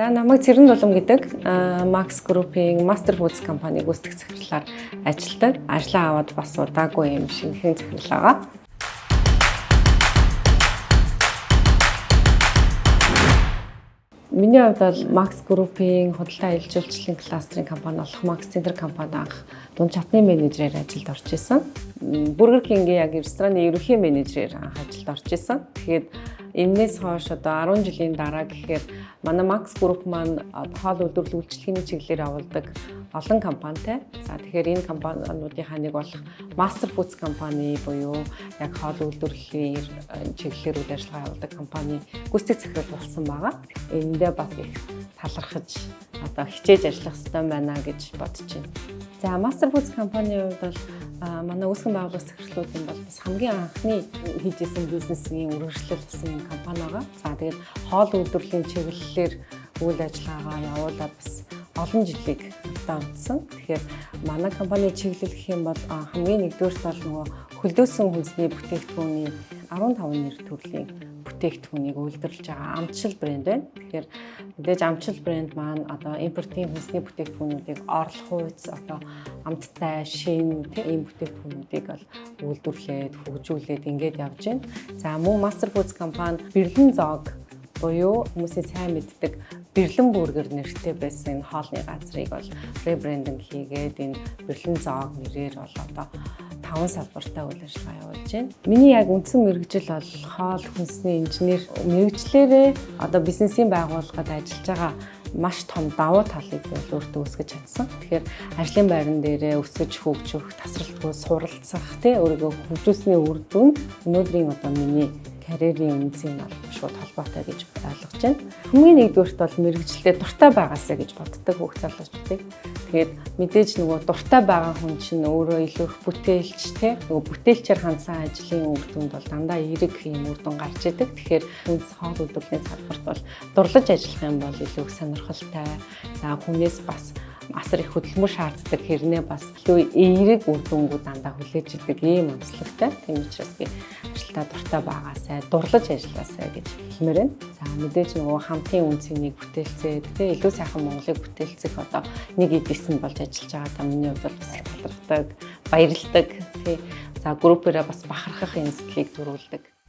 За, намайг Цэрэн Дулам гэдэг, Max Group-ийн Master Foods компаниг гүйцэтгэх захирлаар ажилладаг. Ажлаа аваад бас удаагүй юм шинэхэн захирал байгаа. Миний хувьд бол Max Group-ийн худалдаа аялал жуулчлалын кластерын компани болох Max Center компани анх дунд чатны менежерээр ажилд орж исэн. Burger King-ийн яг рестораны ерөнхий менежерээр анх ажилд орж исэн. Тэгэхээр энээс хойш одоо 10 жилийн дараа гэхээр манай Max Group маань хоол үйлдвэрлэл үйлчилгээний чиглэлээр явуулдаг олон компанитай. За, тэгэхээр энэ компаниудынхаа нэг болох Master Foods компани буюу яг хоол үйлдвэрлэлийн чиглэлээр үйл ажиллагаа явуулдаг компани гүйцэтгэх захирал болсон байгаа. Энэндээ бас их талархаж, одоо хичээж ажиллах хэрэгтэй байна гэж бодож байна. За, Master Foods компанийн хувьд бол манай үүсгэн байгуулах захирлуудын бол бас хамгийн анхны хийж исэн бизнесийн үргэлжлэл болсон юм компани байгаа. За, тэгээд хоол үйлдвэрлэлийн чиглэлээр үйл ажиллагаагаа явуулаад бас олон жилийг одоо онцсон. Тэгэхээр манай компани чиглэл гэх юм бол хамгийн нэгдүгээрт бол нөгөө хөлдөөсөн хүнсний бүтээгдэхүүний 15 нэр төрлийн бүтээгдэхүүнийг үйлдвэрлэж байгаа Амтшил брэнд байна. Тэгэхээр мэдээж Амтшил брэнд маань одоо импортын хүнсний бүтээгдэхүүнүүдийг орлох хүйц одоо амттай, шин тийм бүтээгдэхүүнүүдийг бол үйлдвэрлээд, хөгжүүлээд ингээд явж байна. За, мөн Master Foods компани Берлин зоог буюу хүмүүсийн сайн мэддэг Берлин бургер нэртэй байсан энэ хоолны газрыг бол rebranding хийгээд энэ Берлин зоог нэрээр бол одоо таван салбартай үйл ажиллагаа явуулж байна. Миний яг үндсэн мэргэжил бол хоол хүнсний инженер мэргэжлээрээ одоо бизнесийн байгууллагад ажиллаж байгаа маш том давуу талыг би бол өөртөө үүсгэж чадсан. Тэгэхээр ажлын байран дээрээ өсөж хөгжих, тасралтгүй суралцах, тий, өөрийгөө хөгжүүлсний үр дүнд өнөөдрийн одоо миний карьерийн үндсийн бол шууд холбоотой гэж ойлгож байна. Хамгийн нэгдүгээрт бол мэргэжилдээ дуртай байгаасай гэж боддог хүүхд залуучуудыг. Тэгээд мэдээж нөгөө дуртай байгаа хүн чинь өөрөө илүү их бүтээлч, тий, нөгөө бүтээлчээр хандсан ажлын үр дүнд бол дандаа эерэг юм үр дүн гарч идэг. Тэгэхээр хүнс хоол үйлдвэрлэлийн салбарт бол дурлаж ажиллах юм бол илүү их сонирхолтой. За, хүнээс бас асар их хөдөлмөр шаарддаг хэрнээ бас илүү эерэг үр дүнгууд дандаа хүлээж идэг ийм онцлогтой. Тийм учраас би ажилдаа дуртай байгаасай, дурлаж ажиллаасай гэж хэлмээр байна. За, мэдээж нөгөө хамтын үнцнийг бүтээлцээд, тэ, илүү сайхан Монголыг бүтээлцэх одоо нэг эдисэн болж ажиллаж байгаа даа миний хувьд бол бас талархдаг, баярладаг, тий. За, группээрээ бас бахархах юм сэтгэлийг төрүүлдэг.